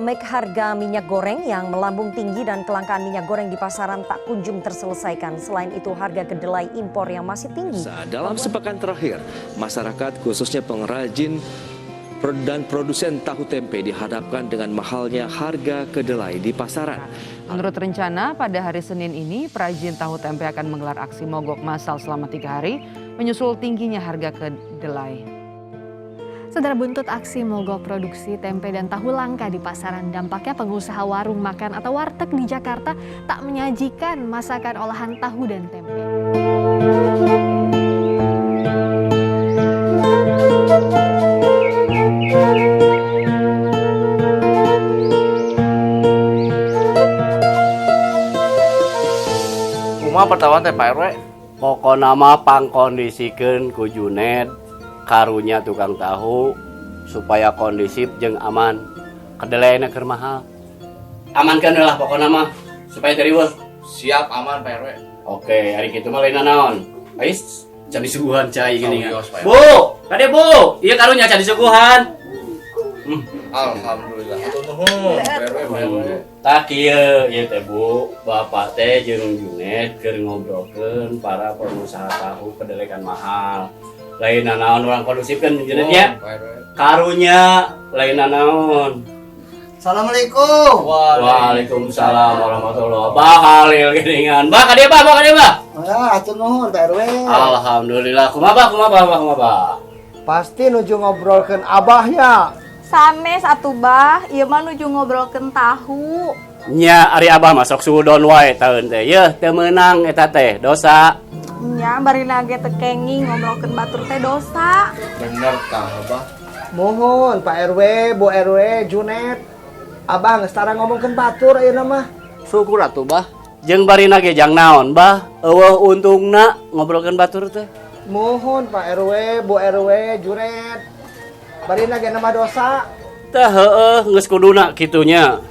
Polemik harga minyak goreng yang melambung tinggi dan kelangkaan minyak goreng di pasaran tak kunjung terselesaikan. Selain itu, harga kedelai impor yang masih tinggi. Dalam sepekan terakhir, masyarakat khususnya pengrajin dan produsen tahu tempe dihadapkan dengan mahalnya harga kedelai di pasaran. Menurut rencana, pada hari Senin ini, perajin tahu tempe akan menggelar aksi mogok massal selama 3 hari, menyusul tingginya harga kedelai. Saudara, buntut aksi mogok produksi tempe dan tahu langka di pasaran. Dampaknya, pengusaha warung makan atau warteg di Jakarta tak menyajikan masakan olahan tahu dan tempe. Kumaha pertanyaan teh, Pak RW? Pokona mah pangkondisikeun ku Junet, karunya tukang tahu supaya kondisif jeung aman. Kedelai keur mahal. Amankeun lah pokona mah supaya teu riweuh. Siap, aman, Pak RW. Oke, ari kitu mah lain naon. Ais, can disuguhan cai gini. Sawios, Pak. Bu, kade, Bu. Ieu karunya can disuguhan. Alhamdulillah. Hatur nuhun, Pak RW, Pak RW. Tah kieu ieu teh, Bu, Bapak teh jeung Junet keur ngobrolkeun para pengusaha tahu kedelai kan mahal. Lain naon, urang kondusifkeun Junet nya. Oh, Pak RW. Karunya lain naon. Assalamualaikum. Waalaikumsalam warahmatullahi wabarakatuh. Bah Halil geuningan. Bah, ka dieu, Bah, bah, ka dieu, Bah. Ya, hatur nuhun, Pak RW. Alhamdulillah. Kumaha, Bah, kumaha, Bah, kumaha, Bah? Pasti nuju ngobrolkeun Abah ya. Sanes atuh, Bah, ieu mah nuju ngobrolkeun tahu. Nya, ari Abah masuk suudon wae taeun teh. Yeuh, teu meunang eta teh, dosa. Nya, barina ge teu kenging ngobrolkeun batur teh dosa. Bener tah, Bah. Mohon Pak RW, Bu RW, Junet. Abah geus tara ngomongkeun batur ayeuna mah. Syukur atuh, Bah. Jeung barina ge jang naon, Bah? Euweuh untungna ngobrolkeun batur teh. Mohon Pak RW, Bu RW, Junet. Barina ge nama dosa. Teh heueuh, geus kuduna kitunya.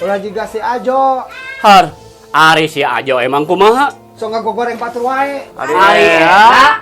Ulah jiga si Ajo. Har, ari si Ajo emang kumaha? Sok ngagogoreng batur wae. Ari eta.